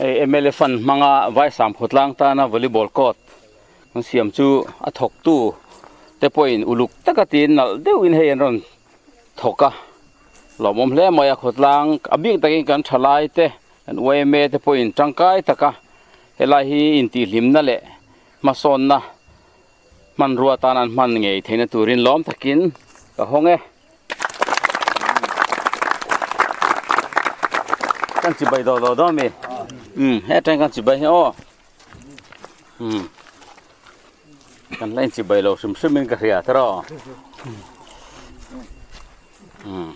Hei mla fund hmanga Vaisam khawtlang tana volleyball court an siam chu a thawktu te pawhin uluk taka tiin nalh deuhin hei an rawn thawk a lawmawm hle mai a khawtlang a bik takin kan thalai te kan yma te pawhin tangkai taka helai hi intihhlimna leh hmasawnna hmanrua atan an hman ngei theihna turin lawm takin ka hawng e. Kan chibai do do do mi. Um he tang kan chibai hi aw. Um kan la in chibai lo hrim hrim in ka hria tiraw. Um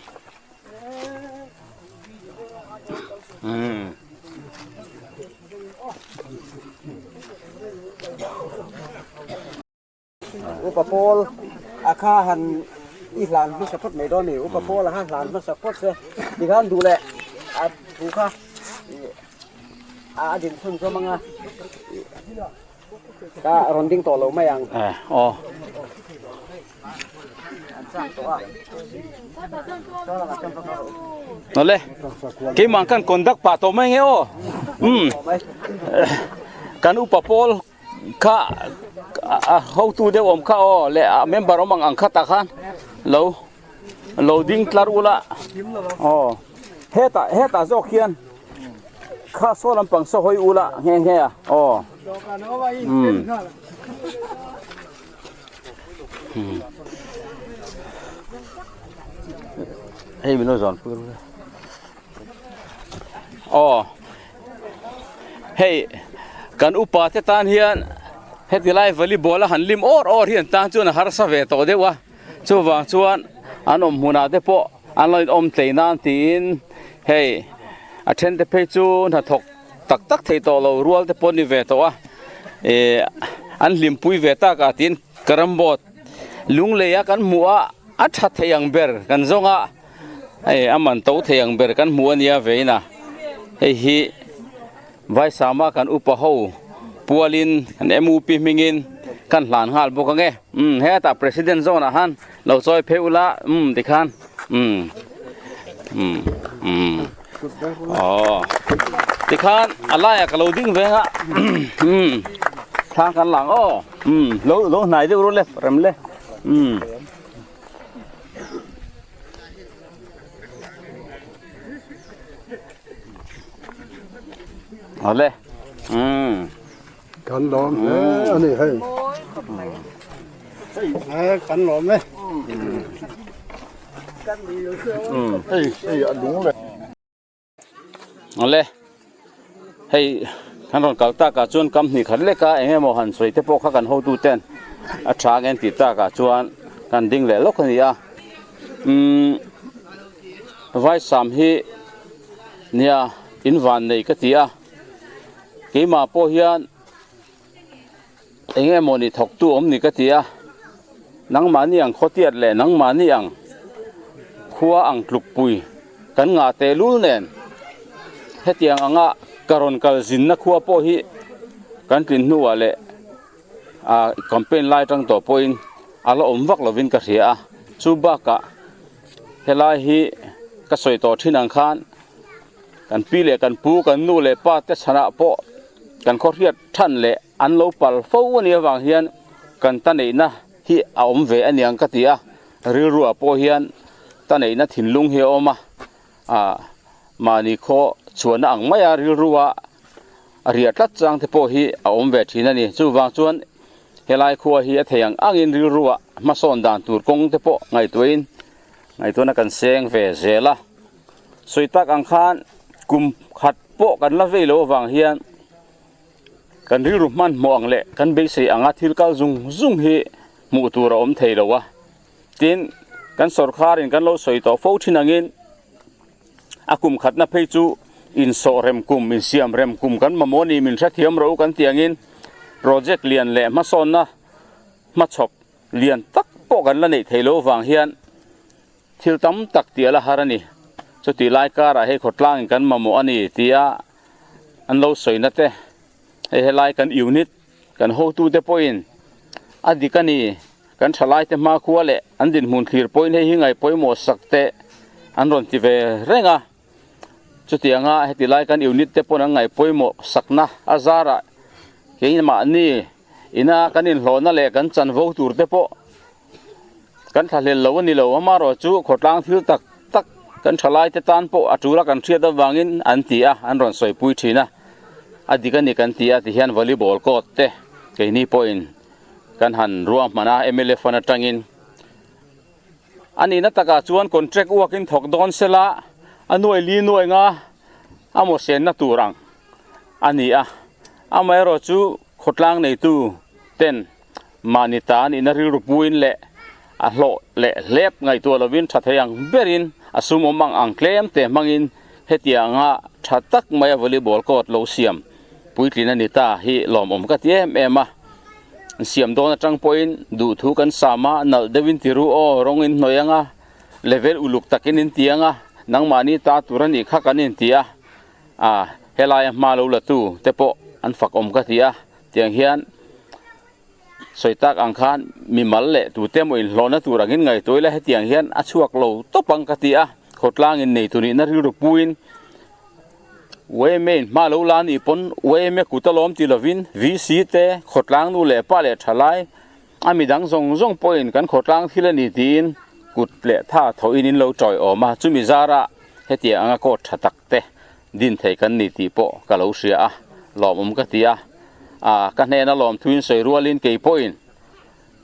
um Upa pawl a kha han i hlan hmasa phawt mai dawn a ni. Upa pawl a kha hlan hmasa phawt se tikhan duh leh a thu kha a din chhun zawm anga ka rawn ding tawh lo mai ang. Aw. Awle keimah kan conduct pah tawh mai nge aw. Umm kan upa pawl kha a hotu deuh awm kha aw leh a member awm ang ang kha tah khan lo lo ding tlar ula aw hetah hetah zawk hian kha saw lampang saw hawi ula nghe nghe a aw umm hei min lo zawn pui ru aw. Hei kan upa te tan hian heti lai volleyball a han lim awr awr hi an tan chuan a harsa ve tawh deuh a chuvang chuan an awm hmunah te pawh an lo inawm tlei nan tiin hei a then te phei chu hnathawk tak tak thei tawh lo rual te pawh an ni ve tawh a ih an hlimpui ve tak ah tiin carrom board lunglei a kan hmuh a a tha thei ang ber kan zawng a. Hei a man to thei ang ber kan hmu ania vein a hei hi Vaisama kan upa ho pualin kan MUP hmingin kan hlan nghal bawk ange umm hetah president zawn ah khan lo chawi phei ula umm tikhan umm umm umm aw tikhan a laiah ka lo ding veng a umm thlang kan lang aw umm lo lo hnai deuh ru le rem le umm. Awle. Umm. Kan lawm hle a ni hei. Hei kan lawm e. Hei hei a lung le. Awle. Hei kan rawn kal takah chuan kam hnih khat lek a eng emaw han sawi te pawh kha kan hotu ten a tha ang en tih takah chuan kan ding leh lawk a ni a. Umm Vaisam hi nia in van nei ka ti a keimah pawh hian eng emaw ni thawktu awm ni ka ti a nangmahni ang khawtiat leh nangmahni ang khua ang tlukpui kan ngah tehlul nen hetiang anga ka rawn kal zinna khua pawh hi kan tlin hnuah leh ah campaign lai atang tawh pawhin a la awm vak lovin ka hria a chu bakah helai hi ka sawi tawh thin ang khan kan pi leh kan pu kan nu leh pa te chhanah pawh kan khawhriat than leh an lo pal fo a nih avang hian kan ta neihna hi a awm ve a niang ka ti a rilruah pawh hian ta neihna thinlung hi a awm a ah mahni khaw chhuahna ang maia rilrua a riah tlat chang te pawh hi a awm ve thin a ni chuvang chuan helai khua hi a thei ang angin rilruah hmasawn dan tur kawng te pawh ngaihtuahin ngaihtuahna kan seng ve zel a sawi tak ang khan kum khat pawh kan la vei loh avang hian Kan rilru hmanhmawh ang leh kan beisei anga thil kal zung zung hi hmuh tur a awm thei lo a. Tin, kan sawrkharin kan lo sawi tawh fo thin angin a kum khatna phei chu insawh rem kum, insiam rem kum kan mamawh ni min hrethiam rawh u kan tih angin project lian leh hmasawnna hmachhawp lian tak pawh kan la neih thei lo vang hian thil tam tak tih a la har a ni. Chutih lai karah hei khawtlangin kan mamawh a ni tia an lo sawina te hei helai kan unit kan hotu te pawhin a dik a ni kan thalai te hmakhua leh an dinhmun thlir pawhin hei hi ngaih pawimawh sak te an rawn ti ve reng a. Chutianga heti lai kan unit te pawn an ngaih pawimawh sakna a zarah keimahni ina kan inhlawhna leh kan chanvo tur te pawh kan thlahlel lo a ni lo. Amaherawhchu khawtlang thil tak tak kan thalai te tan pawh a tul a kan hriat avangin an ti a, an rawn sawipui thin a, a dik a ni kan ti a tihian volleyball court te keini pawhin kan han ruahman a mla fund atangin a nihna takah chuan contract uakin thawk dawn sela a nuai li nuai nga a maw senna tur ang a ni a, amaherawhchu khawtlang neitu ten Mahni ta nihna rilru puin leh a hlawh leh hlep ngaihtuah lovin tha thei ang berin a sum awm ang ang tlem te hmangin hetianga tha tak maia volleyball court lo siam puitlin a ni ta hi lawmawm ka ti em em a. Siam dawn atang pawhin duhthu kan sam a, nalh deuhin ti ru aw, rawng in hnawih anga, level uluk takin in ti anga, nangmahni ta tur a nih kha kan inti a, a helaia hma lo la tu te pawh an fakawm ka ti a, tiang hian Sawi tak ang khan mimal leh tute emaw inhlawhna tur angin ngaihtuah ila hetiang hian a chhuak lo tawp ang ka ti a, khawtlang in nei tunihna rilru puin YMA in hma lo la anih pawn YMA kut alawm ti lovin VC te khawtlang nu leh pa leh thalai a midang zawng zawng pawhin kan khawtlang thil a ni tiin kut leh tha thawhin in lo tawiawm a, chumi zara hetiang anga court tha tak te din thei kan ni tih pawh ka lo hria a, lawmawm ka ti a, ah ka hnena lawmthuin sawi rualin kei pawhin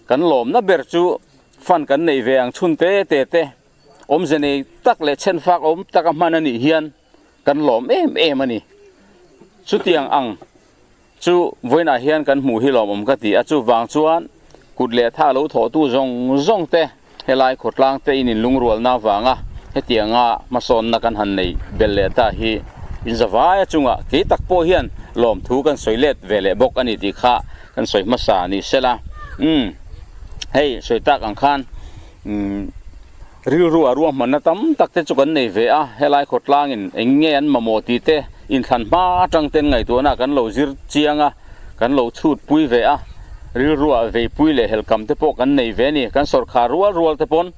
kan lawmna ber chu fund kan neih ve ang chhun te te te awmze nei tak leh chhenfak awm taka hman a nih hian kan lawm em em a ni. Chutiang ang chu vawiinah hian kan hmuh hi lawmawm ka ti a, chuvang chuan kut leh tha lo thawhtu zawng zawng te helai khawtlang te in inlungrualna avanga hetianga hmasawnna kan han nei belh leh ta hi inzavai a chungah kei tak pawh hian lawmthu kan sawi let ve leh bawk a ni tih kha kan sawi hmasa ni sela. Umm hei sawi tak ang khan umm Rilru a ruahmanna tam tak te chu kan nei ve a, helai khawtlangin eng nge an mamawh tih te inthlan hma atang ten ngaihtuahna kan lo zir chiang a, kan lo chhut pui ve a, rilru ah veipui leh helhkam te pawh kan nei ve a ni. Kan sawrkhar rual rual te pawn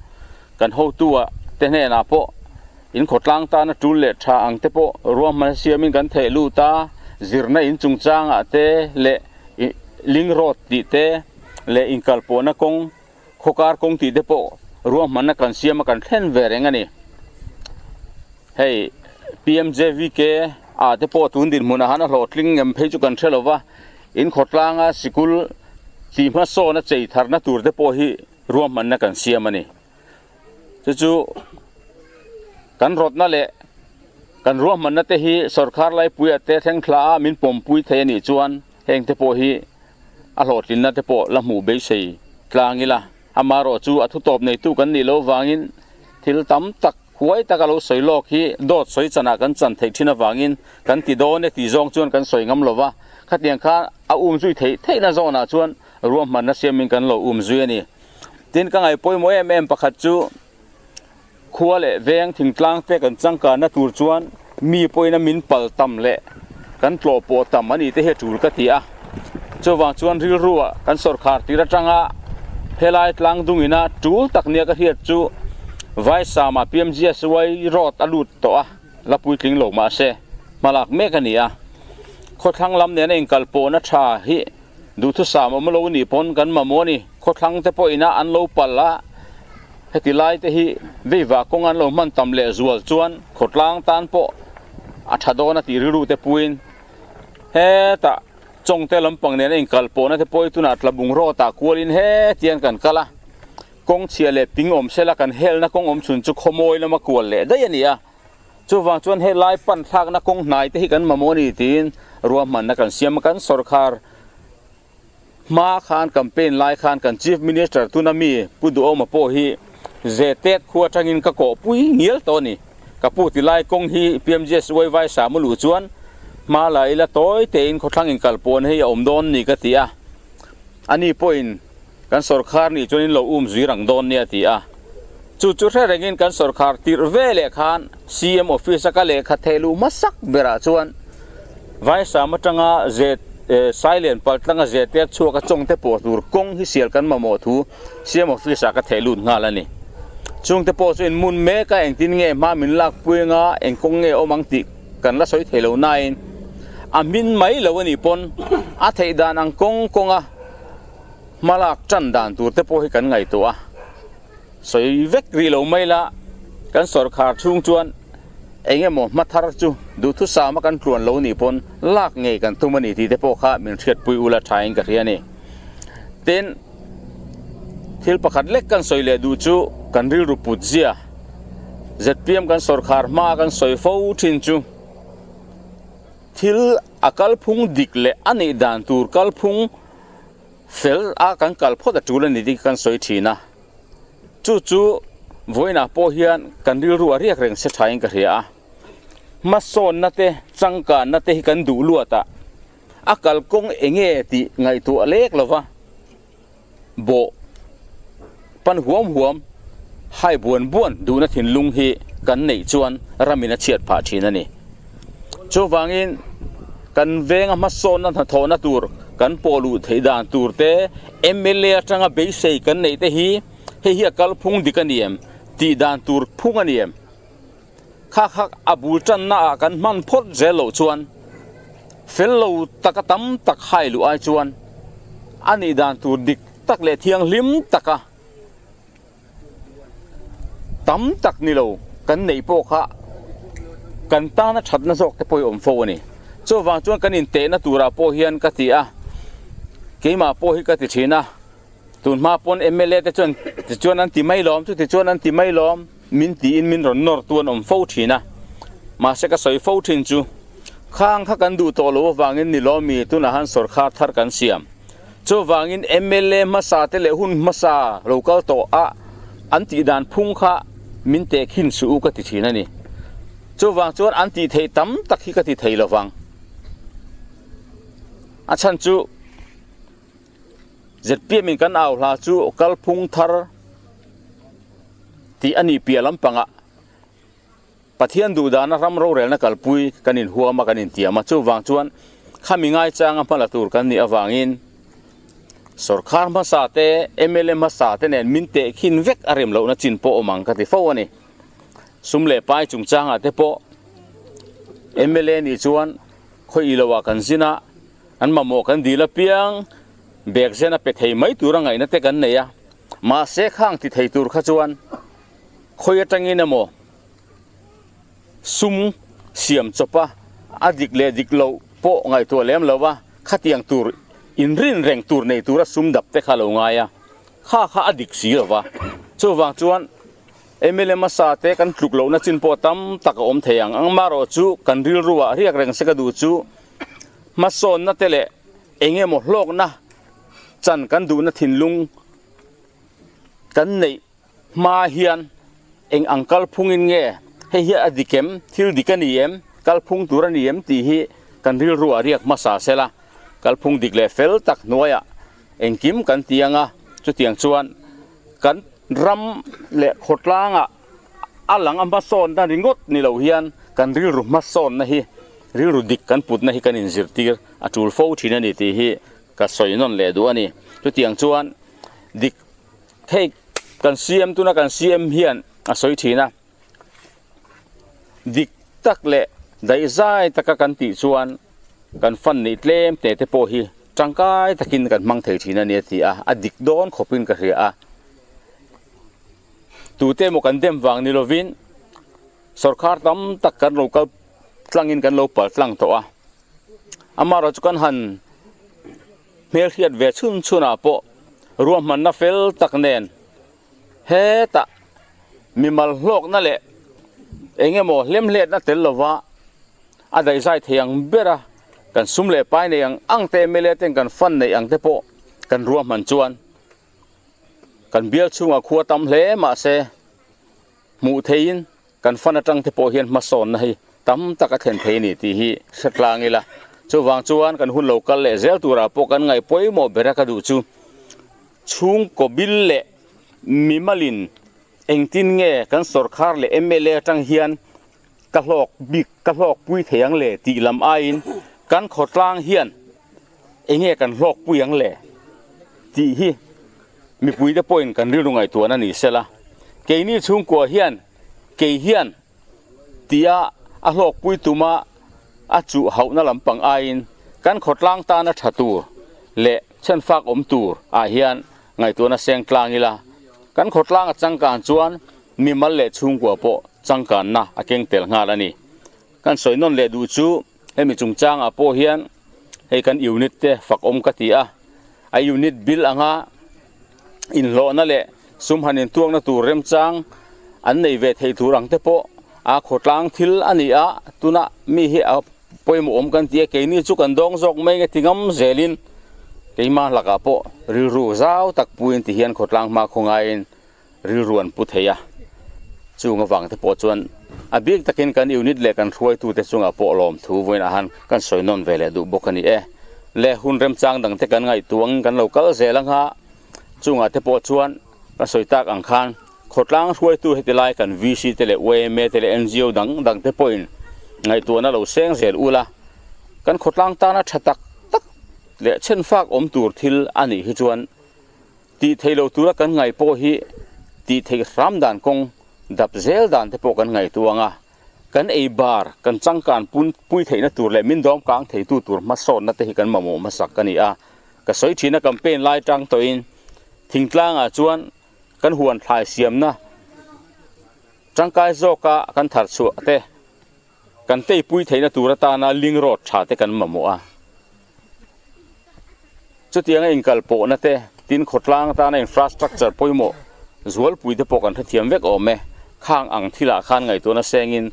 kan hotu ah te hnenah pawh in khawtlang tana tul leh tha ang te pawh ruahmanna siamin kan theh lut a, zirna in chungchangah te leh link road tih te leh inkalpawhna kawng Khawkar kawng tih te pawh ruahmanna kan siam a kan thlen ve reng a ni. Hei PMJVK ah te pawh tun dinhmunah han a hlawhtling ngem phei chu kan hre lo va, in khawtlanga sikul tih hmasawn a chei tharna tur te pawh hi ruahmanna kan siam a ni. Chu chu kan rawtna leh kan ruahmanna te hi sawrkhar laipuia te thleng thla a min pawmpui thei a nih chuan heng te pawh hi a hlawhtlinna te pawh la hmuh beisei tlang ila, amaherawh chu a thutawp neitu kan nih loh vangin thil tam tak huai taka lo sawi lawk hi dawt sawi chanah kan chan theih thin avangin kan ti dawn e tih zawng chuan kan sawi ngam lo va, khatiang kha a um zui theih theihna zawnah chuan ruahmanna siamin kan lo um zui a ni. Tin, ka ngaih pawimawh em em pakhat chu Khua leh veng thingtlang te kan changkanna tur chuan mi pawhin a min pal tam leh kan tlawh pawh tam a nih te hi a tul ka ti a. Chuvang chuan rilruah kan sawrkhar tir atanga helai tlang dungina tul tak nia ka hriat chu Vaisama PMGSY road a lut tawh a, la puitling lo mahse hmalak mek a ni a. Khawthlang lam nena inkalpawhna tha hi Duhthusam awm lo nih pawn kan mamawh a ni. Khawthlang te pawh ina an lo pal a, heti lai te hi veivah kawng an lo hman tam leh zual chuan khawtlang tan pawh a tha dawn a tih rilru te puiin hetah Chawngte lampang nena inkal pawhna te pawh hi tunah Tlabung road ah kualin hetiang kan kal a, kawng chhia leh ping awm sela kan helna kawng awm chhun chu khawmawi lama kual leh daih a ni a. Chuvang chuan helai pan thlakna kawng hnai te hi kan mamawh a ni tiin ruahmanna kan siam a, kan sawrkhar hma khan campaign lai khan kan Chief Minister tuna mi Pu Duhawma pawh hi Zetet khua atangin ka kawhpui ngial tawh a ni. Ka pu ti lai kawng hi PMGSY vai sam a luh chuan hma la ila tawi tein khawthlang inkal pawn hei a awm dawn ni ka ti a, ani pawhin Kan sawrkhar nih chuan in lo um zui rang dawn nia ti a. Chu chu hre rengin kan sawrkhar tirh ve leh khan CM office a ka lehkha theh luh hmasak berah chuan Vaisam atanga ze Sailen pal tlanga ze te chhuak a chawng te pawh tur kawng hi sial kan mamawh thu CM office ah ka theh lut nghal a ni. Chungte pawh chu in mun mek a engtin nge hma min lak pui anga eng kawng nge awm ang tih. kan la sawi thei lo nain a hmin mai lo a nih pawn a theih dan ang kawng kawnga hmalak tan dan tur te pawh hi kan ngaihtuah a, sawi vek rih lo mai la kan sawrkhar chhung chuan eng emaw hma thar chu duhthusama kan tluan lo nih pawn lak ngei kan tum a ni tih te pawh kha min hriatpui ula thain ka hria a ni. Tin, thil pakhat lek kan sawi leh duh chu kan rilru put zia zpm kan sawrkhar hmaa kan sawi fo thin chu thil a kalphung dik leh a neih dan tur kalphung fel a kan kal phawt a tul a ni tih kan sawi thin a. Chu chu vawiinah pawh hian kan rilru a riak reng se thain ka hria a. Hmasawnna te changkanna te hi kan duh luat a. A kalkawng enge tih ngaihtuah lek lova bawh pan huam huam hai buan buan duhna thinlung hi kan neih chuan ramin a chhiat phah thin a ni. Chuvangin kan venga hmasawnna hnathawhna tur kan pawh luh theih dan tur te mla atanga beisei kan neih te hi hei hi a kalphung dik a ni em tih dan tur phung a ni em? Kha kha a bul tanna ah kan hman phawt zel loh chuan fel lo taka tam tak hai luh ai chuan a nih dan tur dik tak leh thianghlim taka tam tak ni lo kan neih pawh kha kan tana thatna zawk te pawh hi awm fo a ni. Chuvang chuan kan intehna turah pawh hian ka ti a, keimah pawh hi ka ti thin a. Tun hma pawn mla te chuan tichuan an ti mai lawm, chuti chuan an ti mai lawm min tiin min rawn nawr tu an awm fo thin a. Mahse ka sawi fo thin chu khang kha kan duh tawh lo avangin ni lawm mi tunah han sawrkhar thar kan siam. Chuvangin mla hmasa te leh hun hmasa lo kal tawh a an tih dan phung kha min tehkhin suh u ka ti thin a ni. Chuvang chuan an tih theih tam tak hi ka ti thei lovang. A chhan chu. Zpm in kan au hla chu kalphung thar tih a nih piah lampangah Pathian duhdana ram rorelna kalpui kan inhuam a, kan intiam a. Chuvang chuan khami ngaichanga hma la tur kan nih avangin sawrkhar hmasa te, mla hmasa te nen min tehkhin vek a rem lohna chin pawh awm ang ka ti fo a ni. Sum leh pai chungchangah te pawh mla nih chuan khawi ilo ah kan zin a, An mamawh kan dil apiang bag zen a pe thei mai tur a ngaihna te kan nei a, mahse khang ti thei tur kha chuan khawi atangin emaw sum siam chawp a, a dik leh dik loh pawh ngaihtuah lem lo a, khatiang tur inrin reng tur nei tura sum dap te kha lo ngai a, kha kha a dik si lo va. Chuvang chuan mla hmasa te kan tluk lohna chin pawh tam tak a awm thei ang, amaherawh chu kan rilruah riak reng se ka duh chu Hmasawnna te leh eng emaw hlawkna chan kan duhna thinlung kan neih hma hian eng ang kalphungin nge hei hi a dik em, thil dik a ni em, kalphung tur a ni em tih hi kan rilru a riak hmasa sela, kalphung dik leh fel tak hnuaiah engkim kan ti ang a, chutiang chuan kan ram leh khawtlangah A lang a hmasawnna ringawt ni lo hian kan rilru hmasawnna hi, rilru dik kan putna hi kan inzirtir a tul fo thin a ni tih hi ka sawi nawn leh duh a ni. Chutiang chuan dik thei kan CM tuna kan CM hian a sawi thin a, dik tak leh daihzai taka kan tih chuan kan fan neih tlem te te pawh hi tangkai takin kan hmang thei thin a ni a ti a, a dik dawn khawpin ka hria a. Tute emaw kan dem vang ni lovin sawrkhar tam tak kan lo kal tlangin kan lo pal tlang tawh a, amaherawh chu kan han hmelhriat ve chhun chhunah pawh ruahmanna fel tak nen hetah mimal hlawkna leh eng emaw hlemhletna tel lova a daihzai thei ang bera kan sum leh pai nei ang ang te mla ten kan fund neih ang te pawh kan ruahman chuan Kan bial chhungah khua tam hle mahse hmuh theiin kan fan atang te pawh hian hmasawnna hi tam tak a thlen thei a ni tih hi hre tlang ila. Chuvang chuan kan hun lo kal leh zel turah pawh kan ngaih pawimawh ber a ka duh chu chhungkaw bil leh mimalin engtin nge kan sawrkhar leh mla atang hian ka hlawk bik ka hlawk pui thei ang le tih lam aiin kan khawtlang hian Enge kan hlawkpui ang le? tih hi mipuite pawhin kan rilru ngaihtuahna ni sela, keini chhungkua hian kei hian tia a hlawkpui tuma a chuh hauhna lampang aiin kan khawtlang tana tha tur leh chhenfak awm tur ah hian ngaihtuahna seng tlang ila, kan khawtlang a changkan chuan mimal leh chhungkua pawh changkanna a keng tel nghal a ni. Kan sawi nawn leh duh chu hemi chungchangah pawh hian hei kan unit te fak awm ka ti a, a unit bill anga inhlawhna leh sum han intuakna tur remchang an nei ve thei tur ang te pawh a khawtlang thil a ni a, tuna mi hi a pawimawh awm kan ti a, keini chu kan dawng zawk mai nge ti ngam zelin keimah lakah pawh rilru zau tak puiin ti hian khawtlang hma khawngaiin rilru an pu thei a, chung avang te pawh chuan a bik takin kan unit leh kan hruaitute chungah pawh lawmthu vawiinah han kan sawi nawn ve leh duh bawk a ni e. Le hun remchang dang te kan ngaihtuah kan lo kal zel ang a, chungah te pawh chuan ka sawi tak ang khan khawtlang hruaitu heti lai kan VC te leh yma te leh ngo dang dang te pawhin ngaihtuahna lo seng zel ula, kan khawtlang tana tha tak tak leh chhenfak awm tur thil a nih hi chuan Tih theih loh tura kan ngaih pawh hi tih theih hram dan kawng dap zel dan te pawh kan ngaihtuah ang a, kan ei bar kan changkan pun pui theihna tur leh min dawm kang theitu tur hmasawnna te hi kan mamawh hmasak a ni a. Ka sawi thin a campaign lai tang tawhin thingtlangah chuan kan huan thlai siamna tangkai zawka kan thar chhuah te kan teipui theihna tur atana ling road tha te kan mamawh a. Chutianga inkalpawhna te, tin khawtlang atana infrastructure pawimawh zualpui te pawh kan hrethiam vek awm e. Khang ang thilah khan ngaihtuahna sengin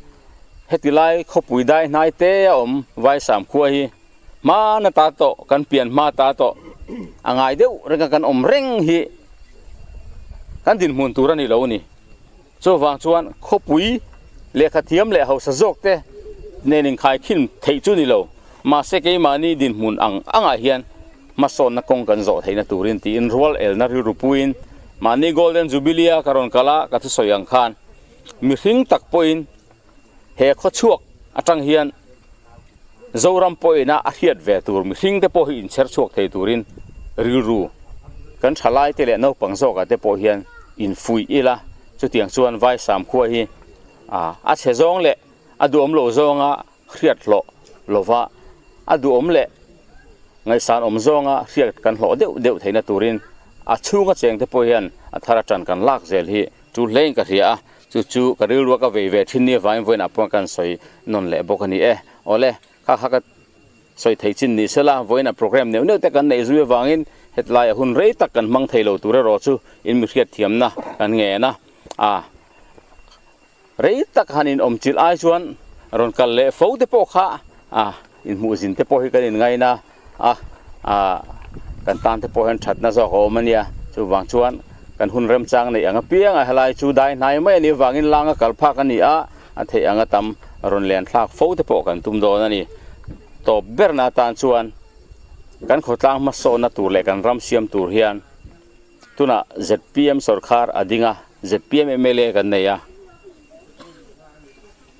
heti lai khawpui dai hnai te a awm Vaisam khua hi hmana ta tawh kan pian hma ta tawh a ngai deuh renga kan awm reng hi kan dinhmun tur a ni lo a ni. Chuvang chuan khawpui lehkha thiam leh hausa zawk te nen inkhaikhin theih chu ni lo, mahse keimahni dinhmun ang angah hian hmasawnna kawng kan zawh theihna turin tiin rual elna rilru puiin mahni Golden Jubilee a ka rawn kal a, ka thusawi ang khan mihring tak pawhin he khawchhuak atang hian Zoram pawhin a a hriat ve tur mihring te pawh hi inchher chhuak thei turin rilru kan thalai te leh naupang zawkah te pawh hian infuih ila, chutiang chuan Vaisam khua hi a chhe zawng leh a duhawm lo zawnga hriat hlawh lova a duhawm leh ngaihsan awm zawnga hriat kan hlawh deuh deuh theihna turin a chhunga cheng te pawh hian a thar atan kan lak zel hi chu hlein ka hria a. Chu chu ka rilru a ka vei ve thin ni avangin vawiinah pawh kan sawi nawn leh bawk a ni e. Awle, kha kha ka sawi thei chin ni sela, vawiinah program neuh neuh te kan neih zui avangin hetlai a hun rei tak kan hmang thei lo tur erawh chu in mi hriatthiamna kan ngen a. A rei tak han in awm chilh ai chuan rawn kal leh fo te pawh kha a inhmuh zin te pawh hi kan inngaina a, a kan tan te pawh hian thatna zawk a awm a nia. Chuvang chuan kan hun remchang neih ang apiang a helai chu dai hnai mai a nih avangin langa kal phak a ni a, a theih anga tam rawn len thlak fo te pawh kan tum dawn a ni. Tawp berna atan chuan kan khawtlang hmasawnna tur leh kan ram siam tur hian tunah zpm sawrkhar a ding a, zpm mla kan nei a.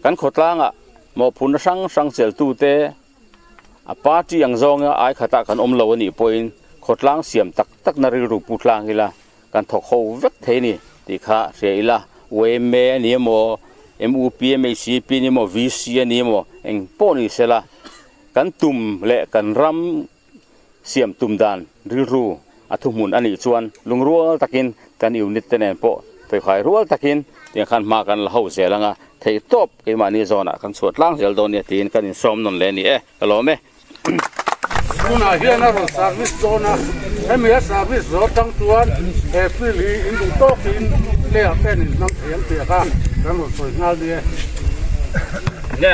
Kan khawtlangah mawhphurhna hrang hrang cheltute A party ang zawnga ai khatah kan awm lo a nih pawhin khawtlang siam tak takna rilru pu tlang ila kan thawk ho vek thei a ni tih kha hria ila. Yma a ni emaw, MUP, MHCP a ni emaw, VC a ni emaw eng pawh ni sela kan tum leh kan ram siam tum dan rilru a thuhmun a nih chuan lungrual takin kan unit te nen pawh pheikhai rual takin tiang khan hma kan la ho zel ang a, theih tawp keimahni zawnah kan chhuah tlang zel dawn nia tiin kan insawm nawn leh a ni e, ka lawm e. Tunah hian a rawn service dawn a, hemi a service zawh atang chuan he field hi in duh tawkin player ten in hmang thei ang tih kha kan rawn sawi nghal nia. Nge,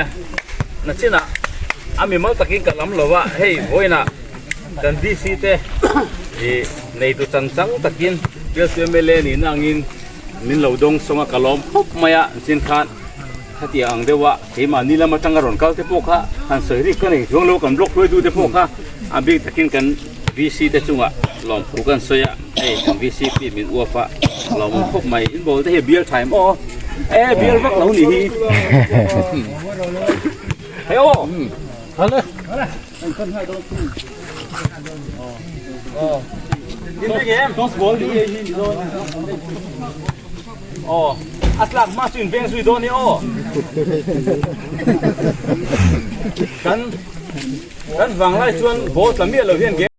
nachinah a mimal takin ka lam lo a, hei vawiinah Kan DC te ih neitu chang chang takin Bialtu mla nihna angin min lo dawng sawng a ka lawm khawp mai a chin khan khatiang ang deuh a keimahni lam atanga rawn kal te pawh kha han sawi rik ka nei chuang lo kan block hruaitu te pawh kha a bik takin kan VC te chungah lawmthu kan sawi a hei kan VCP min uap a lawmawm khawp mai in bawl te hi bial tha em aw e bial vak lo ni hi hei aw. A tlak hma chu in veng zui dawn e aw. Kan kan vanglai chuan ball tla miah lo hian game